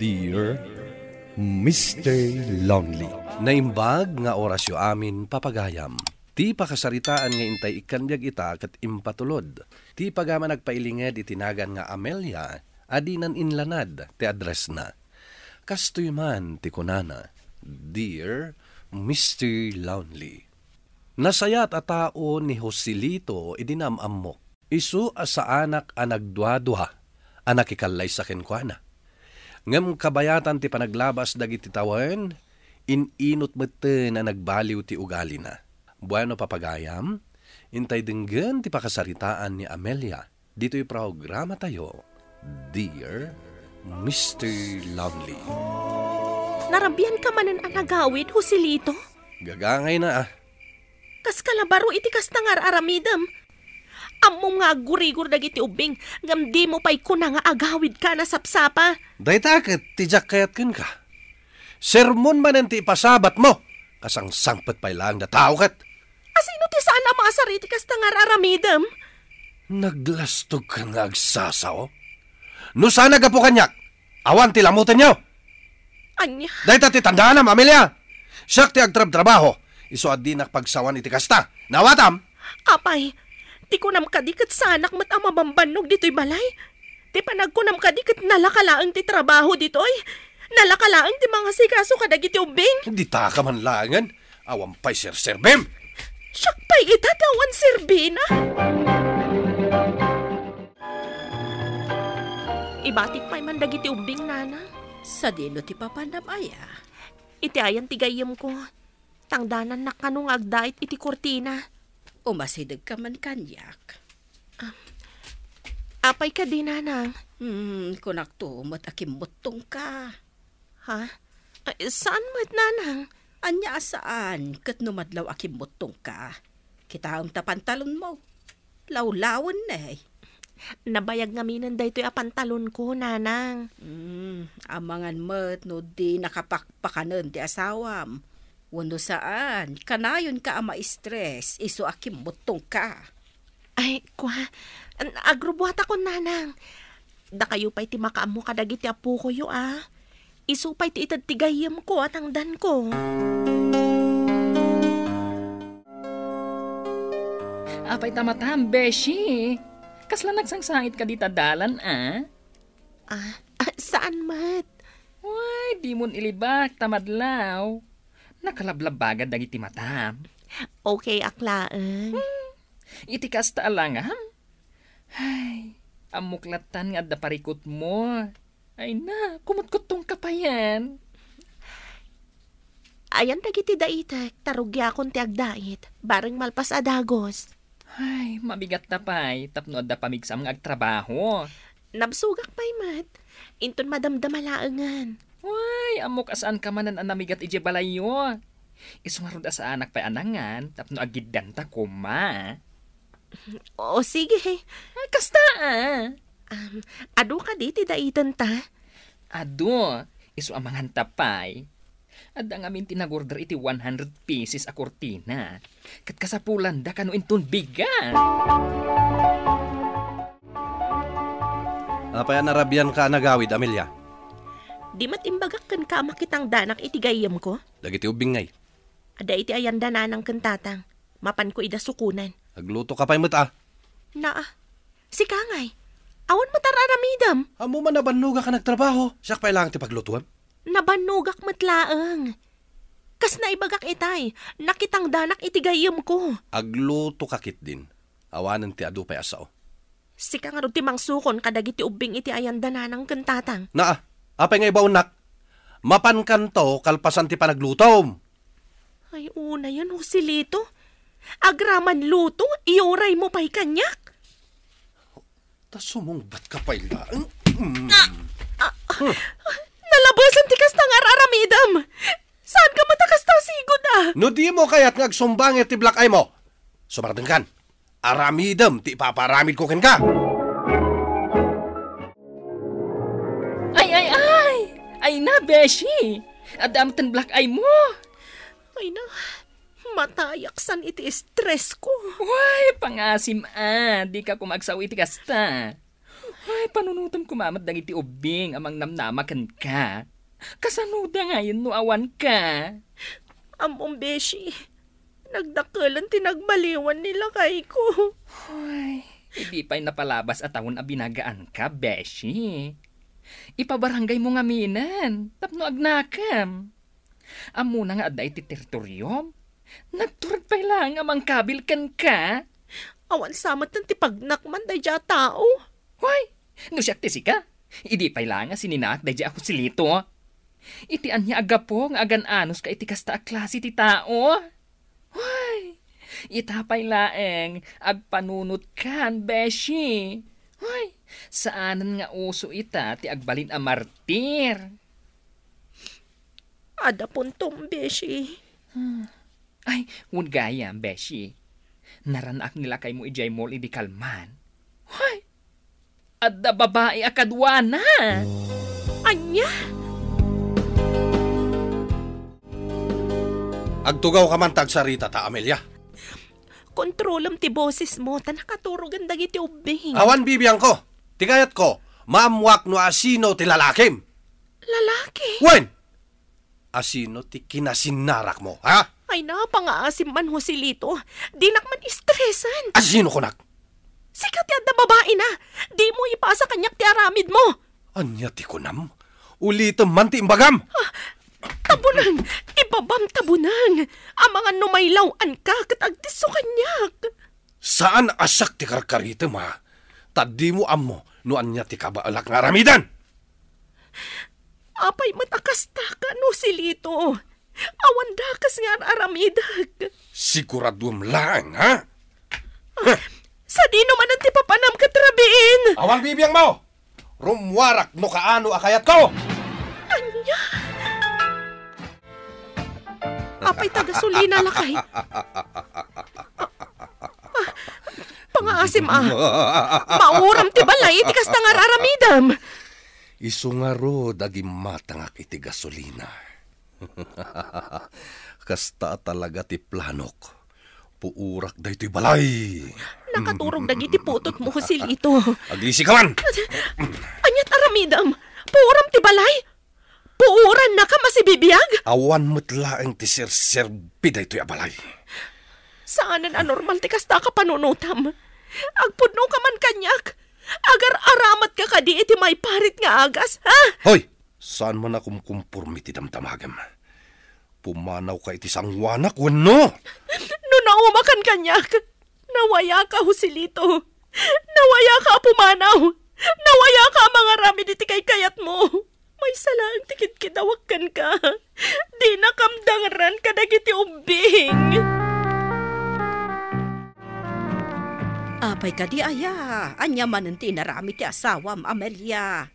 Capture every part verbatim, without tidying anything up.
Dear Mister Lonely. Naimbag nga orasyo amin, papagayam. Ti pakasaritaan nga intay ikkan biag ita ket impatulod. Ti pagama nagpailinged iti nagan nga Amelia a dinan inlanad ti addressna. Kastoy man ti kunana, Dear Mister Lonely. Nasayaat a tao ni Joselito idi naam-ammok. Isu a saanak a nagduadua a nakikallaysa kenkuana. Ngem kabayatan ti panaglabas dagiti tawen, in-inut metten a nagbaliw ti ugalina. Bueno, papagayam, intay denggen ti pakasaritaan ni Amelia ditoy programatayo, Dear Mister Lonely. Narabianka manen a nagawid, Joselito? Gagangayna, ah. Kas kalabaro iti kasta nga ar-aramidem. Ammom nga aggurigor dagiti ubbing, ngem dimo pay kuna nga agawidka a nasapsapa. Dayta ket ti diak kayat kenka. Sermon manen ti ipasabatmo. Kasangsangpet pay laeng da tao ket. Asino ti saan a maasar iti kasta nga ar-aramidem? Naglastogka nga agsasao? No saan a gapu kaniak, awan ti lamutenyo. Ania? Dayta ti tandaanam, Amelia. Siak ti agtrabtrabaho, isu a dinak pagsawan iti kasta. Naawatam? Apay, ti kunam kadi ket saanak met a mabambannog ditoy balay? Ti panagkunam kadi ket nalaka laeng ti trabaho ditoy? Nalaka laeng ti mangasikaso kadagiti ubbing? Ditaka man laengen. Awan pay serserbim. Siak pay ita ti awan serbina. Ibatik pay man dagiti ubbing, Nana. Sadino ti papanam aya? Iti ayan ti gayyemko. Tangdanannak kano nga agdait iti kurtina. Umasidegka man kaniak. Ah, apay kadi, Nanang? Hmm, kunakto met a kimmuttongka. Ha? Ay, saan met, Nanang? Ania a saan, ket no madlaw a kimmuttongka? Kitaem ta pantalonmo. Lawlawen ne. Nabayag ngaminen daytoy a pantalonko, Nanang. Hmm, amangan met no di nakapakpakanen ti asawam. Wenno saan, kanayonka a ma-stress isu a kimmuttongka. Ay, kua, an-, agrubuatakon, Nanang. Dakayo pay ti makaammo kadagiti apokoyo, a. Isu pay ti ited ti gayyemko a tangdanko. Apay ta matam, Beshi? Kasla nagsangsangit ka dita dalan, a? Ah, ah, saan met? Way, dimon ilibak ta madlaw. Nakalablabagad dagiti matam. Okay ak laeng. Hmm, iti kasta a langam? Ay, ammok lattan nga adda parikutmo. Ay na, kumutkuttongka payen. Ayan dagiti daitek, ta rugiakon ti agdait, bareng malpas a dagus. Ay, mabigatta pay, tapno adda pamigsam nga agtrabaho. Nabsogak pay met. Inton madamdama laengen. Way, ammok a saanka manen a namigat idiay balayyo. Isu ngarud a saanak pay a nangan, tapno agiddanta koma. O, sige. Ah, kasta, a. Um, adu kadi ti daitenta? Adu, isu a manganta pay. Adda ngamin ti nagorder iti one hundred pieces a kurtina. Ket kasapulanda kano inton bigat. Apay a narabianka a nagawid, Amelia? Di met imbagak kenka a makitangdanak iti gayyemko? Dagiti ubbing ngay. Adda iti ayanda nanang ken tatang. Mapanko ida sukonen. Agluto ka pay met, a. Naa. Sika ngay. Awan met ar-aramidem. Ammo man a bannogak a nagtrabaho. Siak pay laeng ti paglutuem. Nabannogak met laeng. Kas naibagak itay, nakitangdanak iti gayyemko. Agluto ka ketdin. Awanen ti adu pay a sao. Sika ngarud ti mangsukon kadagiti ubbing iti ayanda nanang ken tatang. Naa, apay nga ibaonnak? Mapankanto kalpasan ti panaglutom. Ay, unayen, Joselito. Agraman luto, iuraymo pay kaniak. Ta sumungbat ka pay laeng. Mm. Ah, ah, nalabasan ti kasta nga ar-aramidem. Saan ka met a kasta a sigud, a? No dimo kayat nga agsumbangir ti black eye mo, sumardengkan. Aramidem ti ipapaaramidko kenka. Ay, ay, ay! Ay na, Beshi! Adda met ti black eye mo! Ay na, matayak san iti stress ko. Way, pangasim a, dika koma agsao iti kasta. Ay, panunotem koma met dagiti ubbing a mangnamnama kenka. Kasanoda ngayen no awanka? Ammom, beshi. Nagdakkelan ti nagbaliwan ni lakayko. Ay, idi pay napalabas a tawen a binagaanka, beshi. Ipabarangay mo ngaminen tapno agnakem. Ammona nga adda iti teritoriom. Nagtured pay laeng a mangkabil kenka. Awan sa met ti pagnakman daydiay a tao. Way, no siak ti sika, idi pay laeng a sininaak daydiay a Joselito. Iti ania a gapu nga agan-anuska iti kasta a klase ti tao? Way, ita pay laeng, agpanunotkan, beshi. Way, saanen nga uso ita ti agbalin a martir. Adda puntom, beshi. Hmm. Ay, wen gayam, beshi. Naran-ak ni lakaymo idiay mall idi kalman. Hay! Adda babai a kaduana! Ania? Agtugawka man ta agsaritata, Amelia. Kontrolem ti bosesmo, ta nakaturogen dagiti ubbing. Awan bibiangko. Ti kayatko, maammoak no asino ti lalakim. Lalaki? Wen! Asino ti kinasinnarakmo, ha? Ay na, pangaasim man, Joselito. Dinak man istresan. Asino kunak? Sika ti adda babaina. Dimo ipasa kaniak ti aramidmo. Ania ti kunam? Ulitem man ti imbagam. Ah, tabunang, ibabam tabunang. Amangan no mailaw-anka ket agtisso kaniak. Saan a siak ti karkaritem, ha? Ta dimo ammo no ania ti kabaelak nga aramiden. Apay met a kasta kano, Joselito? Awan dakes nga ar-aramidek. Siguraduem laeng, ha? Ah, sadino manen ti papanam ket rabiin? Awan bibiangmo! Rummuarak no kaano a kayatko! Ania? Apay ta gasolina, lakay? Ah, ah, pangaasim, ah. Mauram ti balay iti kasta nga ar-aramidem. Isu ngarud a gimmatangak iti gasolina. Kasta a talaga ti planok. Puurak daytoy balay. Nakaturog dagiti putotmo, Joselito. Aglisi ka man! Aniat aramidem? Puuram ti balay? Puurannakam a sibibiag? Awan met laeng ti serserbi daytoy a balay. Saanen a normal ti kasta a kapanunotam. Agpudno ka man kaniak. Agar-aramatka kadi iti maiparit nga agas, ha? Hoy! Saan man a kumkumpormi ti damdamagem. Pumanawka iti sangoanak wenno? No naumakan kaniak, nawayaka, Joselito. Nawayaka a pumanaw. Nawayaka a mangaramid iti kaykayatmo. Maysa laeng ti kidkidawak kenka. Dinakam dangran kadagiti ubbing. Apay kadi aya? Ania manen ti inaramid ti asawam, Amelia?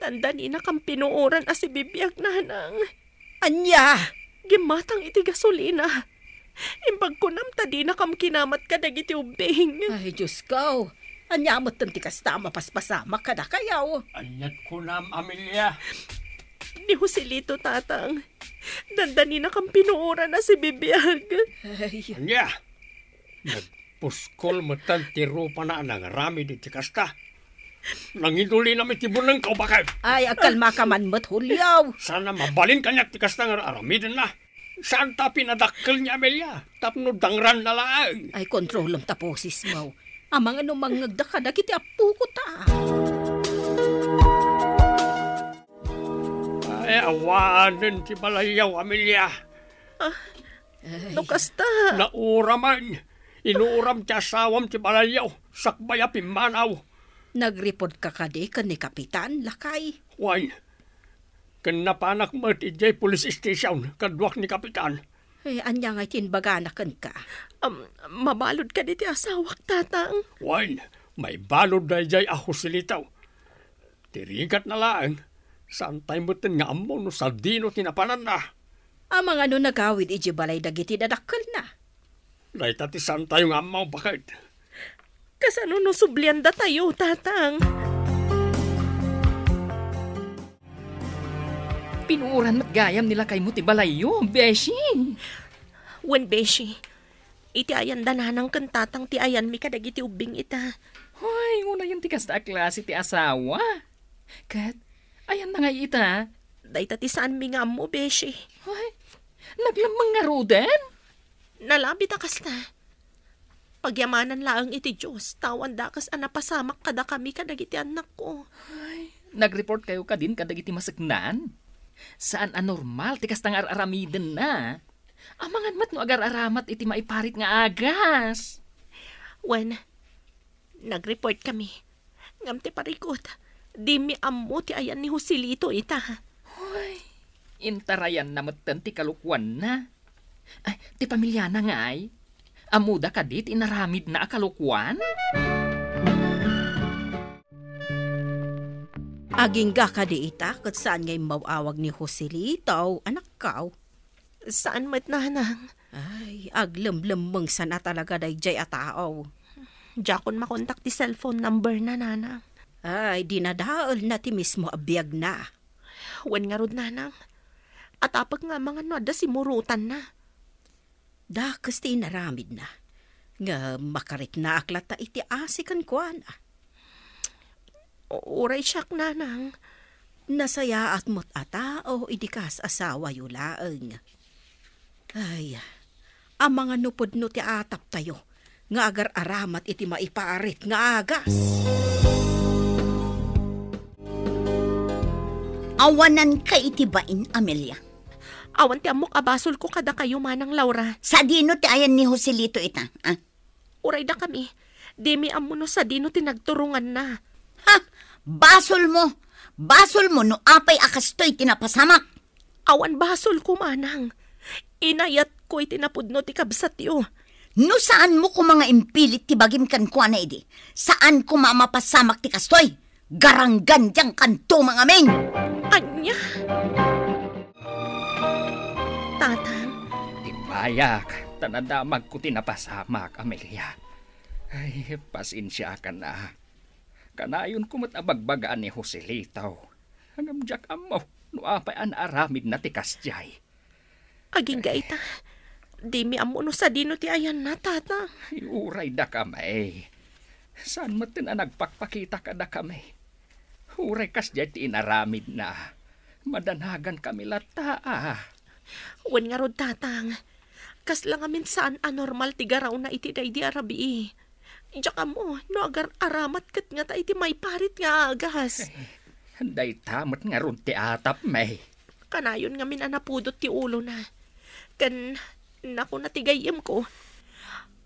Dandaninak a pinuoran a sibibiag, nanang. Ania? Gimmatang iti gasolina. Imbag kunam ta dinakam kinamat kadagiti ubbing. Ay, Diosko. Ania metten ti kasta a mapaspasamak kadakayo? Aniat kunam, Amelia? Ni Joselito, tatang. Dandaninak a pinuoran a sibibiag. Ay. Ania? Nagpuskol metten ti rupana a nangaramid iti kasta. Nanginulinam iti bunengko, baket. Ay, agkalmaka man met, Julio. Sana mabalin kaniak ti kasta nga ar-aramidenna. Saan ta pinadakkel ni Amelia tapno dangranna laeng. Ay, kontrolem ta bosesmo. Amangan no mangngegda kadagiti appoko ta. Ay, awanen ti balayyo, Amelia. Ah, no kasta. Nauraman. Inuram ti asawam ti balayyo, sakbay a pimmanaw. Nagriportka kadi ken ni Kapitan, lakay? Wen, ken napanak met idiay police station, kaduak ni Kapitan. Eh, ania ngay ti imbagana kenka? Am, mabalud kadi ti asawak, tatang? Wen, maibalud daydiay a Joselito. Ti rigatna laeng, saantay metten nga ammo no sadino ti napananna. Amangan no nagawid idiay balay dagiti dadakkelna? Dayta ti saantayo nga ammo, baket. Kasano no subliandatayo, tatang? Pinuoran met gayam ni lakaymo ti balayyo, beshi. Wen, beshi. Iti ayanda nanang ken tatang ti ayanmi kadagiti ubbing ita. Hoy, Unayen ti kasta a klase ti asawa. Ket, ayanna ngay ita? Dayta ti saanmi nga ammo, beshi. Ay, naglemmeng ngaruden? Nalabit a kasta. Pagyamanan laeng iti Dios, ta awan dakes a napasamak kadakami kadagiti annakko. Ay, nagreport kayo kadin kadagiti maseknan? Saan a normal ti kasta nga ar-aramidenna. Amangan met no agar-aramat iti maiparit nga agas. Wen, nagreport kami. Ngem ti parikut, dimi ammo ti ayan ni Joselito ita. Hoy, intarayanna metten ti kalokuanna. Ay, ti pamiliana ngay? Ammoda kadi ti inaramidna a kalokuan? Agingga kadi ita ket saan nga immaw-awag ni Joselito, anakko? Saan met, nanang. Ay, aglemlemmeng sana talaga daydiay a tao. Diakon makontak ti cellphone number na, nanang. Ay, dinadaelna ti mismo a biagna. Wen ngarud, nanang. Atapek nga amangan no adda simurutanna. Dakes ti inaramidna. Nga makariknaak latta iti asi kenkuana. Uray siak, nanang. Nasayaat met a tao idi kas asawayo laeng. Ay, amangan no pudno ti ataptayo nga agar-aramat iti maiparit nga agas. Awananka iti bain, Amelia. Awan ti ammok a basolko kadakayo, Manang Laura. Sadino ti ayan ni Joselito ita, ah? Uray dakami, dimi ammo no sadino ti nagturonganna. Ha! Basolmo! Basolmo no apay a kastoy ti napasamak! Awan basolko, manang. Inayatko iti napudno ti kabsatyo. No saanmo koma nga impilit ti bagim kenkuana idi, saan koma a mapasamak ti kastoy. Garanggandiangkanto mangamin! Ania? Tatang. Ibayak, ta nadamagko ti napasamak, Amelia. Ay, pasensiakan a. Kanayonko met a bagbagaan ni Joselito. Ngem diak ammo no apay a naaramidna ti kasdiay. Agingga ita, dimi ammo no sadino ti ayanna, Tatang. Ay, uray dakami. Saan metten a nagpakpakita kadakami. Uray kasdiay ti inaramidna, madanagankami latta a. Wen ngarud, Tatang. Kasla ngamin saan a normal ti garawna iti daydi a rabii. Diak ammo no agar-aramat ket ngata iti maiparit nga agas. Eh, dayta met ngarud ti atapmi. Kanayon ngamin a napudot ti ulona. Ken, nakuna ti gayyemko,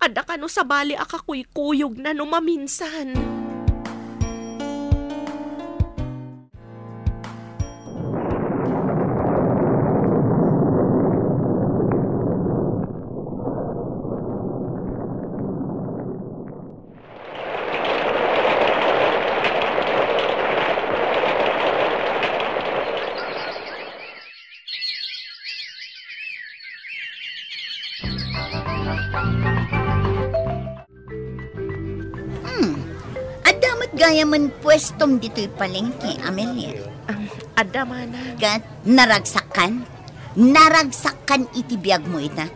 adda kano sabali a kakuykuyogna no maminsan. Hmm. Adda met gayamen puestom ditoy palengke, Amelia. Um, adda, manang. Ket naragsakkan? Naragsakkan iti biagmo ita.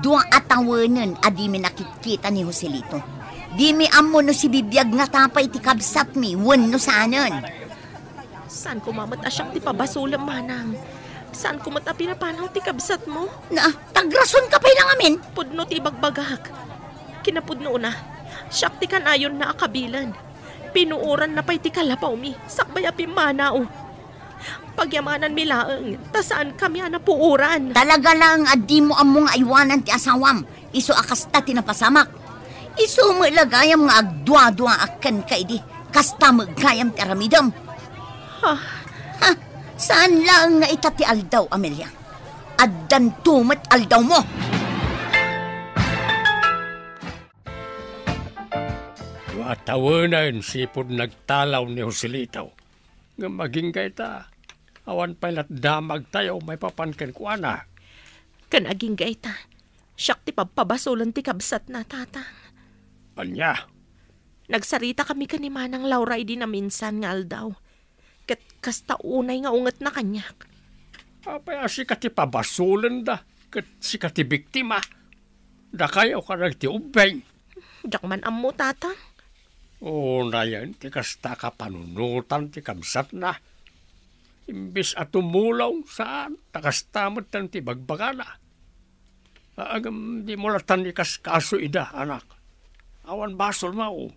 Dua a tawenen a dimi nakitkita ni Joselito. Dimi ammo no sibibiag ngata pay ti kabsatmi wenno saanen. Saan koma met a siak ti pabasolem, manang. Saan koma met a pinapanaw ti kabsatmo. Na, tagrasonka pay la ngamin. Pudno ti ibagbagak. Kinapudnona, siak ti kanayonna a kabilen. Pinuoranna pay ti kalapawmi, sakbay a pimmanaw. Pagyamananmi laeng, ta saankami a napuoran. Talaga laeng a dimo ammo nga aywanan ti asawam, isu a kasta ti napasamak. Isu met la gayam nga agduaduaak kenka idi, kasta met gayam ti aramidem. Ha? Ha? Saan laeng nga ita ti aldaw, Amelia. Addanto met aldawmo. Dua a tawenen sipud nagtalaw ni Joselito. Ngem agingga ita, awan pay lat damagtayo maipapan kenkuana. Ken agingga ita, siak ti pabpabasolen ti kabsatna, Tatang. Ania? Nagsaritakami ken ni Manang Laura idi naminsan nga aldaw. Ket kasta unay nga ungetna kaniak. Apay a sika ti pabasolenda, ket sika ti biktima? Dakayo kadagiti ubbing. Diak man ammo, Tatang. Unayen ti kasta a kapanunotan ti kabsatna. Imbes a tumulong, saan, ta kasta met ti bagbagana. Ngem dimo lattan ikaskaso ida, anak. Awan basolmo.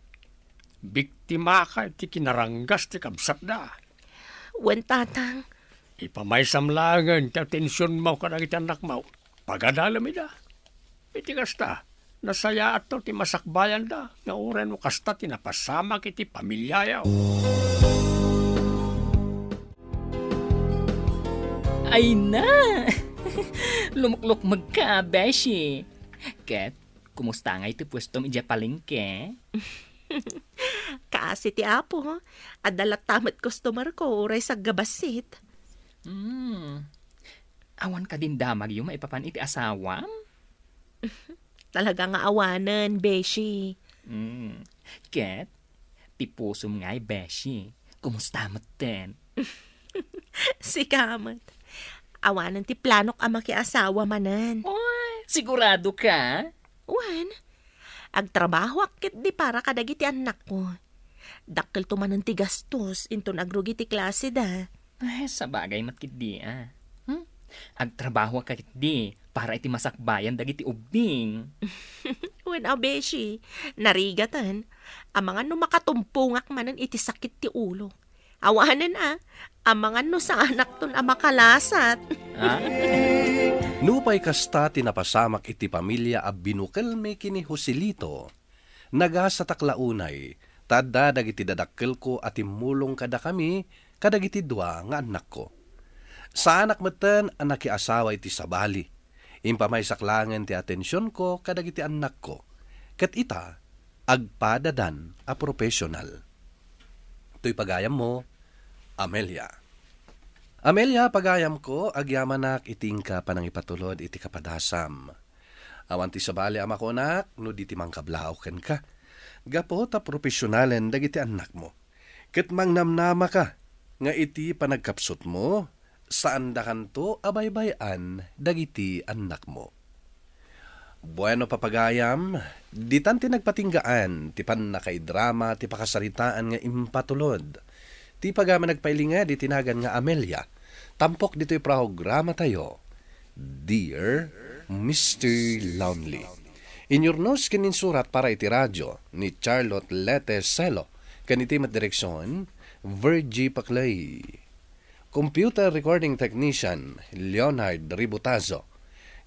Biktimaka iti kinaranggas ti kabsatda. Wen, Tatang. Ipamaysam laengen ti atensionmo kadagiti annakmo. Pagadalem ida. Iti kasta, nasayaatto ti masakbayanda nga uray no kasta ti napasamak iti pamiliayo. Ay na! Lumuklukmegka, beshi. Ket, kumusta ngay ti puestom idiay palengke? Kaasi ti Apo, adda latta met customer ko, uray saggabasit. Hmm. Awan kadin damagyo maipapan iti asawam? Talaga nga awanen, beshi. Hmm. Ket, ti pusom ngay, beshi. Kumusta metten? Sika met. Awanen ti planok a makiasawa manen. Oy, sigurado ka? Wen, agtrabahoak ketdi para kadagiti annakko. Dakkelto manen ti gastos inton agrugi ti klaseda. Ay, sabagay met ketdi, a. Hmm? Agtrabahoak ketdi para iti masakbayan dagiti ubbing. Wen a, beshi, narigaten. Amangan no makatumpongak manen iti sakit ti ulo. Awanen a, amangan no saanakton a makalasat. Ah? Nupay kasta ti napasamak iti pamilia a binukelmi ken ni Joselito, nagasatak la unay ta adda dagiti dadakkelko a timmulong kadakami kadagiti dua nga annakko. Saanak metten a nakiasawa iti sabali. Impamaysak laengen ti atensionko kadagiti annakko, ket ita, agpadadan a professional. Toy pagayammo, Amelia. Amelia, pagayamko, agyamanak iti inka panangipatulod iti kapadasam. Awan ti sabali a makunak no di ti mangkablaok kenka. Gapu ta professionalen dagiti annakmo. Ket mangnamnamaka nga iti panagkapsutmo, saandakanto a baybay-an dagiti annakmo. Bueno, papagayam, ditan ti nagpatinggaan ti pannakaidrama ti pakasaritaan nga impatulod ti pagayam a nagpailinged iti nagan nga Amelia, tampok ditoy programatayo, Dear Mister Lonely. Inyurnos ken insurat para iti radio ni Charlotte Lete Celo, ken iti met direksion, Virgie Paclay. Computer recording technician, Leonard Ributazo,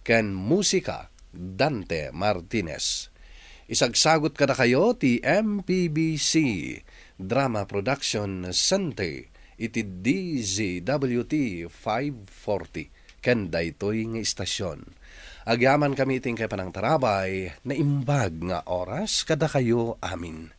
ken musika, Dante Martinez. Isagsagut kadakayo ti M P B C Drama Production Center iti D Z W T five forty ken daytoy nga istasyon. Agyamankami iti inkay panangtarabay, naimbag nga oras kadakayo amin.